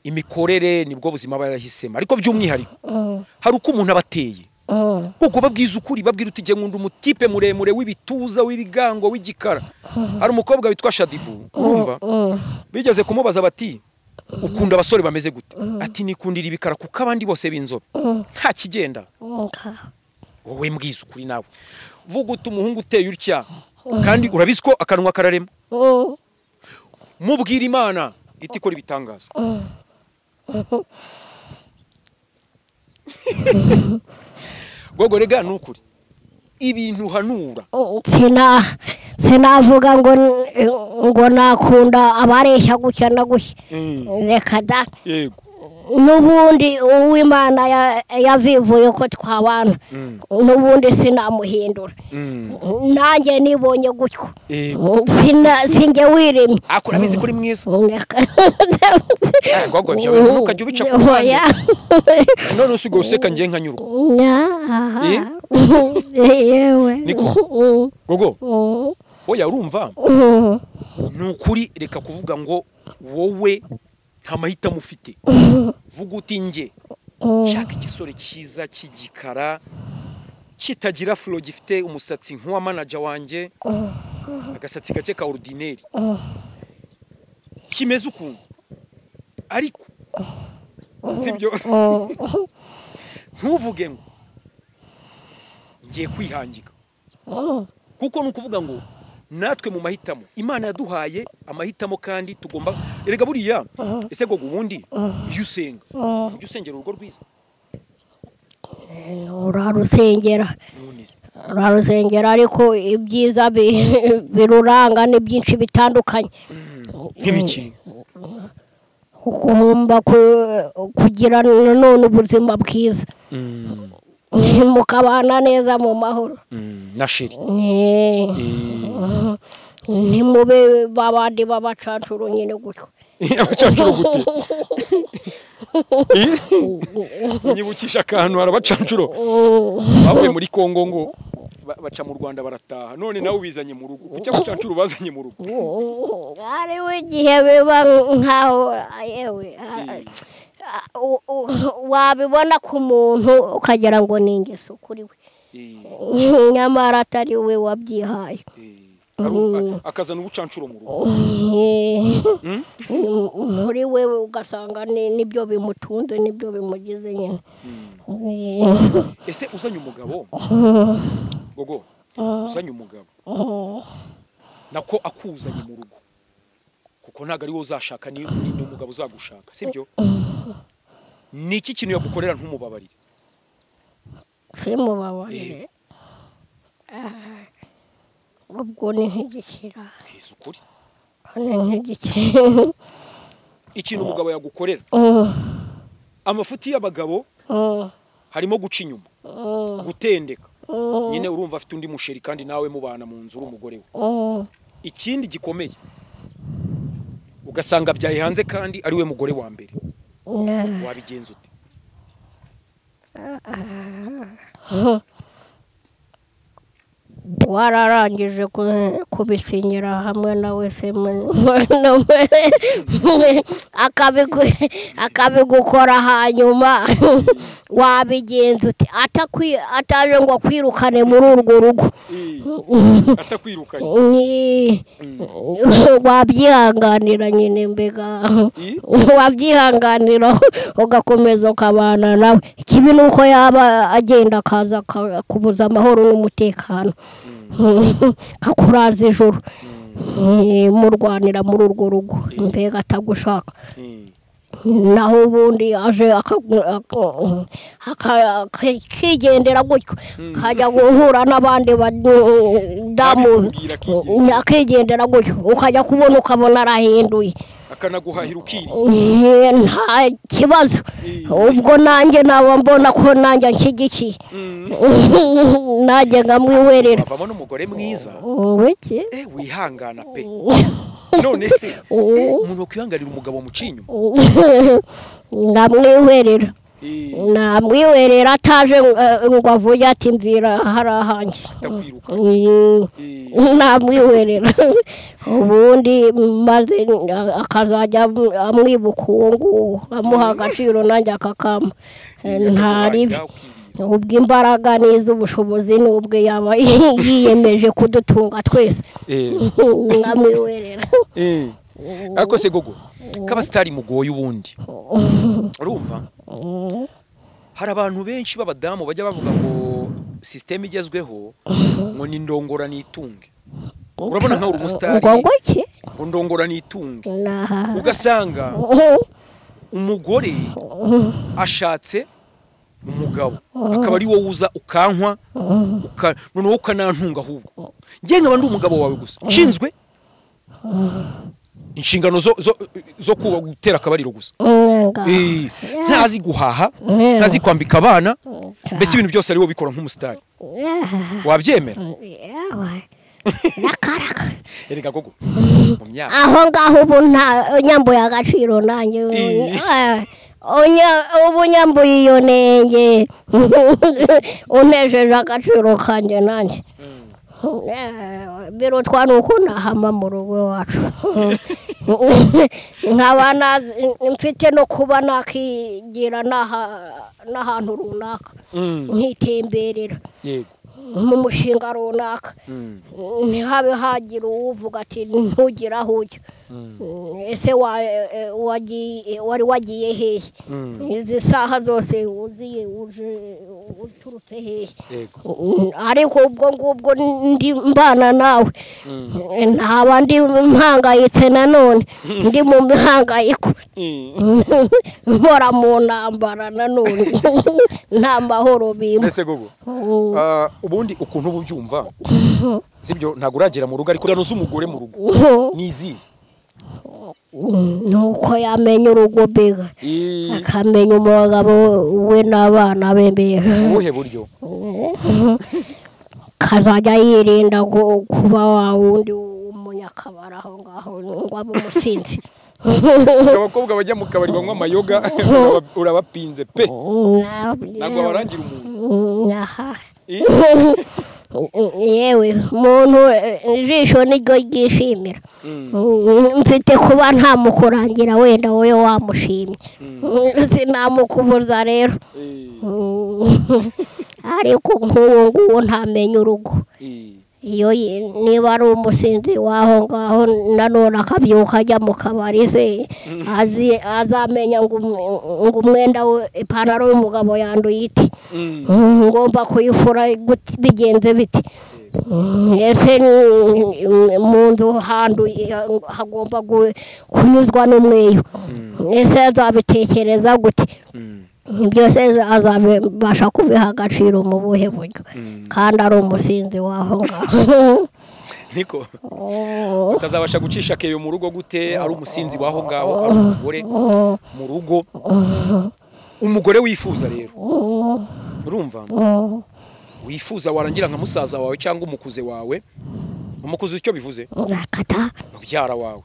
S2: imikorere, nibwo buzima aba yarahisemo. Ariko by'umwihariko hari uko umuntu aba ateye. Kuko babwiza ukuri, babwira uti jye nkunda umutipe muremure w'ibituza w'ibigango w'igikara. Hari umukobwa witwa Shadibu, urumva? Bigeze kumubaza bati ukunda abasore bameze gute? Ati nikundira ibikara kuko abandi bose b'inzobe nta kigenda. Wowe mbwiza ukuri nawe. Vuga uti umuhungu uteye utya kandi urabizi ko akanwa kararema. Mubwira Imana iti ikora ibitangaza. Gogo rega nukuri ibintu hanura.
S1: Sinavuga ngo nakunda abareshya gutya na gutya. Reka da.
S2: Yego.
S1: N'ubundi uw'Imana yavivuye ko twabana, n'ubundi sinamuhindura. Nanjye nibonye gutyo. Sinjye wiremye.
S2: Akora abizi kuri mwiza. Gogo ibyo bintu ukajya ubica ku ruhande. None usigaye useka njye nkanyurwa.
S1: Yewe.
S2: Niko. Gogo. Oya urumva? Ni ukuri reka kuvuga ngo wowe nta mahitamo ufite. Vuga uti njye shaka igisore cyiza cy'igikara kitagira furo, gifite umusatsi nk'uwa manager wanjye, agasatsi gake ka ordinaire, kimeze ukuntu, ariko sibyo. Ntuvuge ngo ngiye kwihangika, kuko nukuvuga ngo natwe mu mahitamo Imana yaduhaye amahitamo kandi tugomba. Erega buriya ese Gogo ubundi iyo usenga ujya usengera urugo rwiza?
S1: Urarusengera. Urarusengera, ariko ibyiza biruranga ni byinshi bitandukanye.
S2: Nk'ibiki?
S1: Ugomba kugira none ubuzima bwiza. Mukabana neza mu mahoro.
S2: Na sheri.
S1: Ntimube babandi babacancuro nyine gutyo.
S2: Abacancuro gute? Nyibukisha akantu hari abacancuro bavuye muri Kongo ngo baca mu Rwanda barataha, none nawe ubizanye mu rugo. Kuki abacancuro bazanye mu rugo?
S1: Hariho igihe biba nkaho yewe Wabibona ku muntu ukagira ngo ni ingeso kuri we, nyamara atari we wabyihaye.
S2: Akazana ubucancuro mu rugo
S1: muri we, ugasanga nibyo bimutunze, nibyo bimugize nyine.
S2: Ese uzanye umugabo gogo, uzanye umugabo nako akuzanye mu rugo, kuko ntago ari wowe uzashaka, ni umugabo uzagushaka, sibyo? Ni iki kintu yagukorera ntumubabarire?
S1: Simubabarire ubwo ni nk'igikira.
S2: Ukuri
S1: ni nk'igikira.
S2: Ikintu umugabo yagukorera, amafuti y'abagabo harimo guca inyuma, gutendeka nyine, urumva afite undi musheri kandi nawe mubana mu nzu uri umugore we. Ikindi gikomeye, ugasanga byaye hanze kandi ari we mugore wa mbere, wabigenza ute?
S1: Wararangije kubisinyira hamwe nawe se, akabigukora, hanyuma wabigenza ute? Ataje ngo akwirukane muri urwo rugo,
S2: atakwirukanye
S1: wabyihanganira nyine, mbega wabyihanganira ugakomeza ukabana nawe. Ikibi ni uko yaba agenda akaza kubuza amahoro n'umutekano, kakuraza ijoro murwanira muri urwo rugo, mbega atagushaka. Naho ubundi aje akigendera gutyo, akajya guhura n'abandi badamu, akigendera gutyo, ukajya kubona ukabona arahinduye,
S2: akanaguhahira ukiri,
S1: nta kibazo. Ubwo nanjye naba mbona ko nanjye nshyigikiye, nanjye nkamwiwerera.
S2: Avamo n'umugore mwiza wihangana pe. None se umuntu wakwihanganira umugabo muci inyuma?
S1: Ndamwiwerera, namwiwerera ataje ngo avuge ati mvira hari ahanjye, namwiwerera. Ubundi maze akazajya amwibuka uwo nguwo, amuha agaciro nanjye akakama, ntaribi. Ubwo imbaraga n'iz'ubushobozi n'ubwe yaba yiyemeje kudutunga twese, nkamwiwerera.
S2: Ariko se gogo, k'abasitari mugoye ubundi, urumva hari abantu benshi b'abadamu bajya bavuga ngo system igezweho ngo ni ndongora nitunge. Urabona nka uri umusitari ngo ndongora nitunge, ugasanga umugore ashatse umugabo akaba ari wowe uza ukankwa, noneho ukanantunga, ahubwo njye nkaba ndi umugabo wawe gusa, nshinzwe inshingano zo kuba gutera akabariro gusa, ntazi guhaha, ntazi kwambika abana, mbese ibintu byose ari wowe bikora nk'umusitari. Wabyemera?
S1: Nakaraka.
S2: Erega gogo, mu myaka
S1: aho ngaho ubu nyambuye agaciro nanjye, ubu nyambuye iyo nenge, unejeje agaciro kanjye nanjye. Birutwa nuko nahama mu rugo iwacu, nkaba mfite no kuba nakigira n'ahantu runaka nkitemberera mu mushinga runaka, ntihabe hagira uwuvuga ati ntugire aho ujya, ese wari wagiye hehe, izi saha zose uziye uje uturutse hehe? Ariko ubwo ngubwo ndi mbana nawe, ntaba ndi mpangayitse nanone, ndi mu mihangayiko, mpora mu ntambara nanone, nta mahoro bimpa.
S2: Ese gogo, ubundi ukuntu ubu byumva sibyo, ntago uragera mu rugo ariko uranuza umugore mu rugo nizi
S1: nuko yamenya urugo mbega, akamenya umugabo we n'abana be mbega.
S2: Ubuhe buryo?
S1: Kazajya yirinda kuba wa wundi w'umunyakabari aho ngaho ngo abe umusinzi.
S2: Abakobwa bajya mu kabari banywa amayoga urabapinze pe, ntabwo barangira umuntu.
S1: Yewe muntu ijisho niryo ryishimira. Mfite kuba ntamukurangira wenda wowe wamushimye, sinamukubuza rero. Ariko nk'ubu ngubu ntamenya urugo. Iyo niba ari umusinzi waho ngaho nanone akabyuka ajya mu kabari se azamenya ngo umwenda we ipantaro y'umugabo yanduye iti, ngomba kuyifura bigenze biti? Ese mu nzu handuye hagomba kunyuzwa n'umweyo? Ese azabitekereza gute? Byose azabasha kubiha agaciro mu buhe buryo kandi ari umusinzi waho ngaho?
S2: Niko utazabasha gucisha keyo mu rugo gute ari umusinzi waho ngaho, ari umugore mu rugo, umugore wifuza rero urumva wifuza warangira nka musaza wawe cyangwa umukuze wawe. Umukuze icyo bivuze?
S1: Urakata
S2: mubyara wawe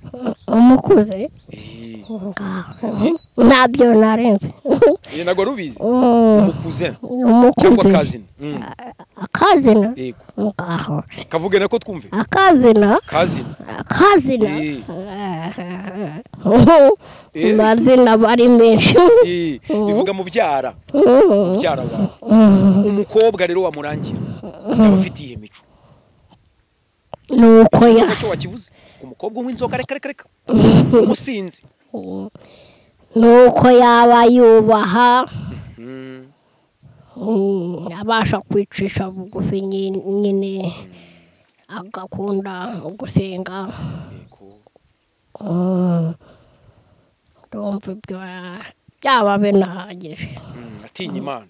S1: umukuze ntabyo narenze.
S2: Ntabwo rubizi umukuze cyangwa kazina?
S1: Akazina ngaho
S2: kavuge nako twumve.
S1: Akazina
S2: kazina
S1: akazina amazina bari menshi.
S2: Bivuga mubyara mubyara wawe. Umukobwa rero wamurangira yaba afite iyihe mico?
S1: Nuko ya
S2: cyo wakivuze umukobwa unywa inzoga reka reka reka umusinzi,
S1: nuko yaba yubaha, abasha kwicisha bugufi nyine, agakunda gusenga. Ndumva ibyo byaba binahagije.
S2: Atinya Imana.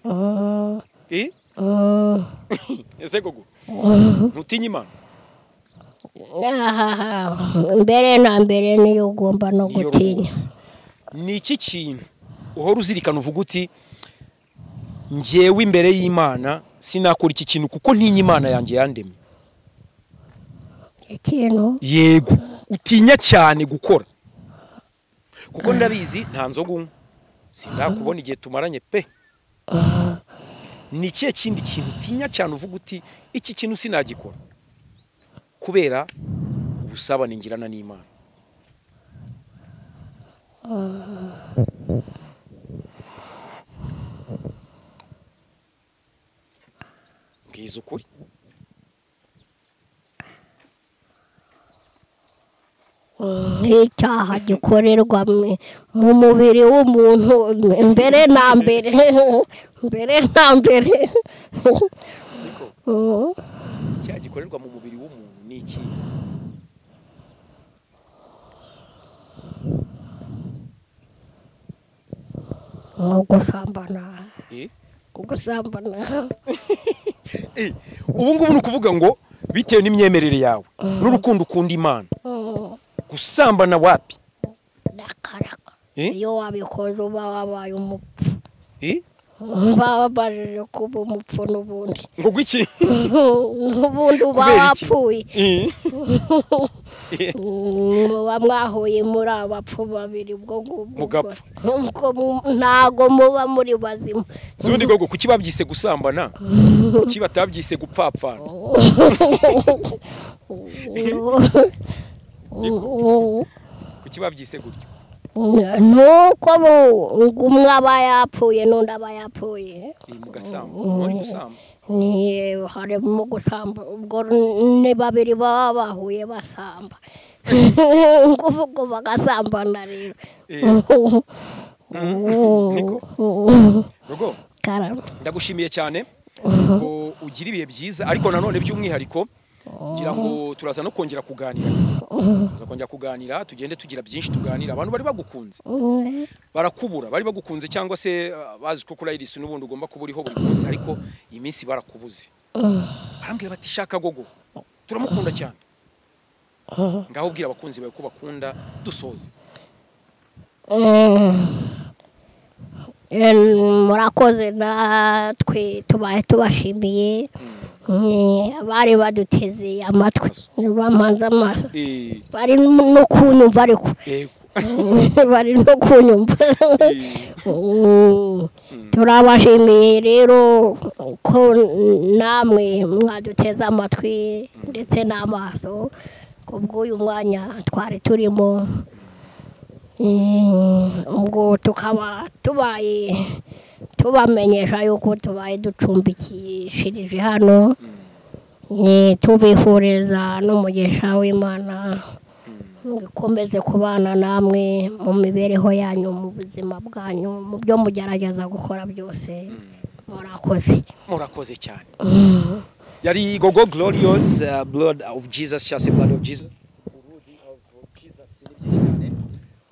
S2: Ese gogo ntutinye Imana?
S1: Mbere na mbere niyo ugomba no gutinya.
S2: Ni iki kintu uhora uzirikana uvuga uti njyewe imbere y'Imana sinakora iki kintu kuko ntinya Imana yanjye yandemye?
S1: Ikintu
S2: yego utinya cyane gukora, kuko ndabizi nta nzoga unywa, sindakubona igihe tumaranye pe. Ni ikihe kindi kintu utinya cyane uvuga uti iki kintu sinagikora kubera ubusabane ngirana n'Imana? Mbwiza ukuri.
S1: Nk'icyaha gikorerwa mu mubiri w'umuntu mbere na mbere, mbere na mbere.
S2: Icyaha gikorerwa mu mubiri w'umuntu ni iki?
S1: Gusambana. Gusambana.
S2: Ubu ngubu ni ukuvuga ngo bitewe n'imyemerere yawe n'urukundo ukunda Imana, gusambana wapi?
S1: Nakaraka. Iyo wabikoze uba wabaye umupfu. Bababajije kuba umupfu n'ubundi.
S2: Ngo gwiki?
S1: N'ubundi uba wapfuye. Muba mwahuye muri abapfu babiri ubwo ngubwo.
S2: Mugapfa.
S1: Ntago muba muri bazima.
S2: Ubundi gogo kuki babyise gusambana? Kuki batabyise gupfapfana? Kuki babyise gutyo?
S1: Nuko umwe aba yapfuye n'undi aba yapfuye.
S2: Mugasamba, muri gusamba.
S1: Ni harimo gusamba, ubwo ni babiri baba bahuye basamba. Nguvugo bagasambana rero.
S2: Niko. Rugo. Ndagushimiye cyane ngo ugira ibihe byiza, ariko nanone by'umwihariko ngira ngo turaza no kongera kuganira. Tuza kongera kuganira, tugende tugira byinshi tuganira. Abantu bari bagukunze barakubura, bari bagukunze cyangwa se bazi ko kuri Iris n'ubundi ugomba kuba uriho buri munsi, ariko iminsi barakubuze. Barambwira bati shaka gogo, turamukunda cyane. Ngaho ubwira abakunzi bawe ko bakunda, dusoze.
S1: Murakoze, natwe tubaye tubashimiye. Abari baduteze amatwi bamanza amaso bari no kunyumva, ariko Bari no kunyumva. Turabashimiye rero ko namwe mwaduteze amatwi ndetse n'amaso kubw'uyu mwanya twari turimo. Ubwo tukaba tubaye tubamenyesha yuko tubaye ducumbikishirije hano, tubifuriza n'umugisha w'Imana ikomeze kubana namwe mu mibereho yanyu, mu buzima bwanyu, mu byo mugerageza gukora byose. Murakoze.
S2: Murakoze cyane. Yari Gogo Glorious, blood of Jesus, chase blood of Jesus, urudi of Jesus. Ni byinshi cyane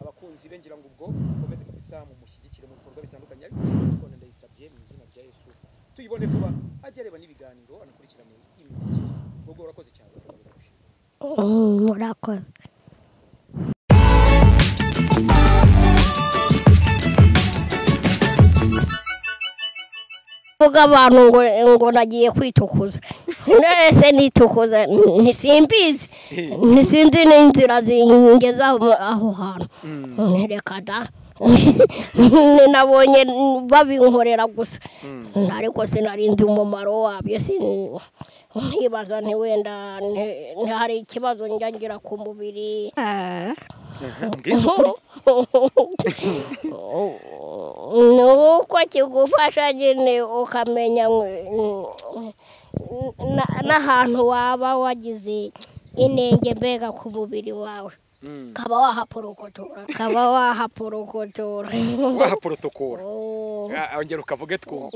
S2: abakunzi be, ngira ngo ubwo mukomeze kabisa mumushyigikire mu bikorwa bitandukanye, ariko smartphone ndayisabye mu izina rya Yesu tuyibone vuba, ajye areba n'ibiganiro, anakurikirane imiziki. Gogo urakoze cyane.
S1: Murakoze. Vuga abantu ngo nagiye kwitukuza, nese nitukuza ntisimbizi, ntisinzi n'inzira zingeza aho hantu. Reka da, nabonye babinkorera gusa, ariko sinarinzi umumaro wabyo. Nkibaza nti wenda hari ikibazo njya ngira ku mubiri. Nuko kigufasha nyine ukamenya n'ahantu waba wagize inenge mbega ku mubiri wawe, kaba wahaporokotora, kaba wahaporokotora,
S2: wahaporotokora. Ongera ukavuge twumva.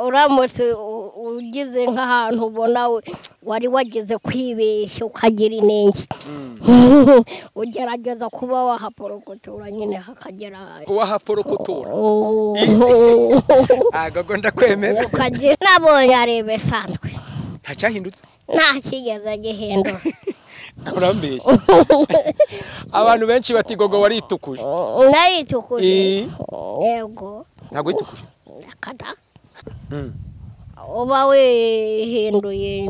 S1: Uramutse ugize nk'ahantu ubona wari wagize kwibeshya ukagira inenge, ugerageza kuba wahaporokotora nyine hakagera
S2: wahaporokotora. Gogo ndakwemera.
S1: Ukagira nabonye ari ibisanzwe,
S2: nta cyahindutse,
S1: nta kigeze gihindura.
S2: Urambeshya. Abantu benshi bati Gogo waritukuje.
S1: Naritukuje. Yego.
S2: Ntabwo witukuje?
S1: Kada. Uba wihinduye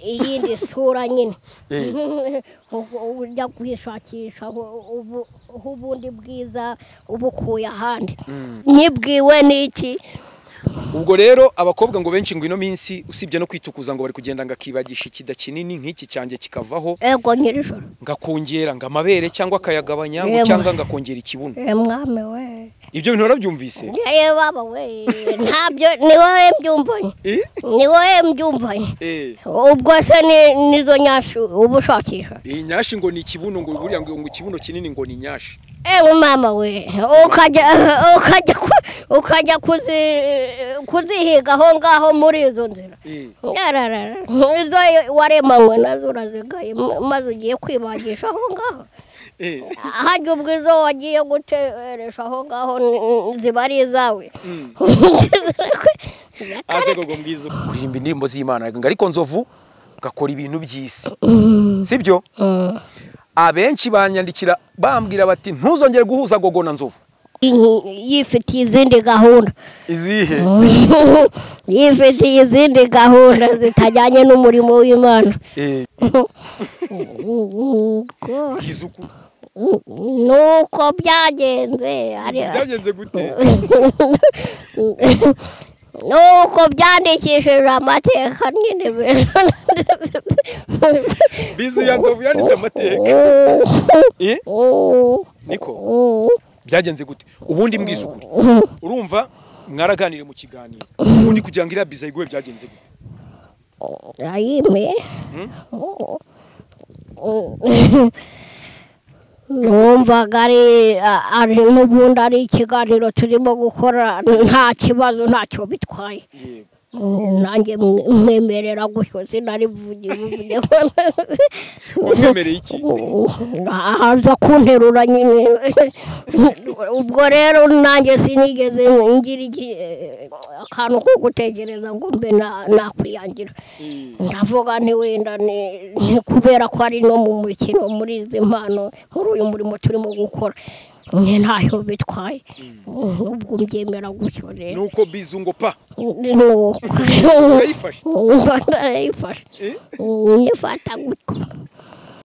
S1: iyindi sura nyine, ujya kwishakisha ubundi bwiza ubukuye ahandi. Nibwiwe n'iki?
S2: Ubwo rero abakobwa ngo benshi ngo ino minsi usibye no kwitukuza ngo bari kugenda ngakibagisha ikida kinini nk'iki cyanjye kikavaho.
S1: Ego nyirijoro.
S2: Ngakongera ngo amabere cyangwa akayagabanya ngo cyangwa ngakongera ikibuno.
S1: Mwame we.
S2: Ibyo bintu warabyumvise?
S1: Baba we, ntabyo ni wowe mbyumvanye. Ni wowe mbyumvanye. Ubwo se nizo nyashi ubushakisha.
S2: Iyi nyashi ngo ni ikibuno, ngo buriya ngo ikibuno kinini ngo ni nyashi.
S1: Mama we, ukajya kuzihiga aho ngaho muri izo nzira. Izo waremanywe nazo urazigaye, maze ugiye kwibagisha aho ngaho. Hajya ubwo izo wagiye guteresha aho ngaho ziba ari izawe.
S2: Aze Gogo mbwiza kuririmba indirimbo z'Imana, ariko Nzovu gakora ibintu by'isi, sibyo? Abenshi banyandikira bambwira bati ntuzongere guhuza Gogo na Nzovu.
S1: Yifitiye izindi gahunda.
S2: Izihe?
S1: Yifitiye izindi gahunda zitajyanye n'umurimo w'Imana. Nuko byagenze.
S2: Byagenze gute?
S1: Nuko byandikishije amateka nyine.
S2: Bizu ya Nzovu yanditse amateka. Niko byagenze gute? Ubundi mbwiza ukuri. Urumva mwaraganire mu kiganiro. Ubundi kugira ngo iriya biza iguhe byagenze gute?
S1: Ayime. Numvaga ari n'ubundi ari ikiganiro turimo gukora, nta kibazo, ntacyo bitwaye. Nanjye mwemerera gutyo, sinari buvuge.
S2: Wamwemereye iki?
S1: Aza kunterura nyine. Ubwo rero nanjye sinigeze ngira akantu ko gutekereza ngo mbe nakwiyangira. Ndavuga nti wenda ni kubera ko ari no mu mukino, muri izi mpano, muri uyu murimo turimo gukora, ntacyo bitwaye. Ubwo mbyemera gutyo rero.
S2: Nuko bizu ngo pa.
S1: Nuko.
S2: Urayifashe?
S1: Ndayifashe. Nyifata gutyo.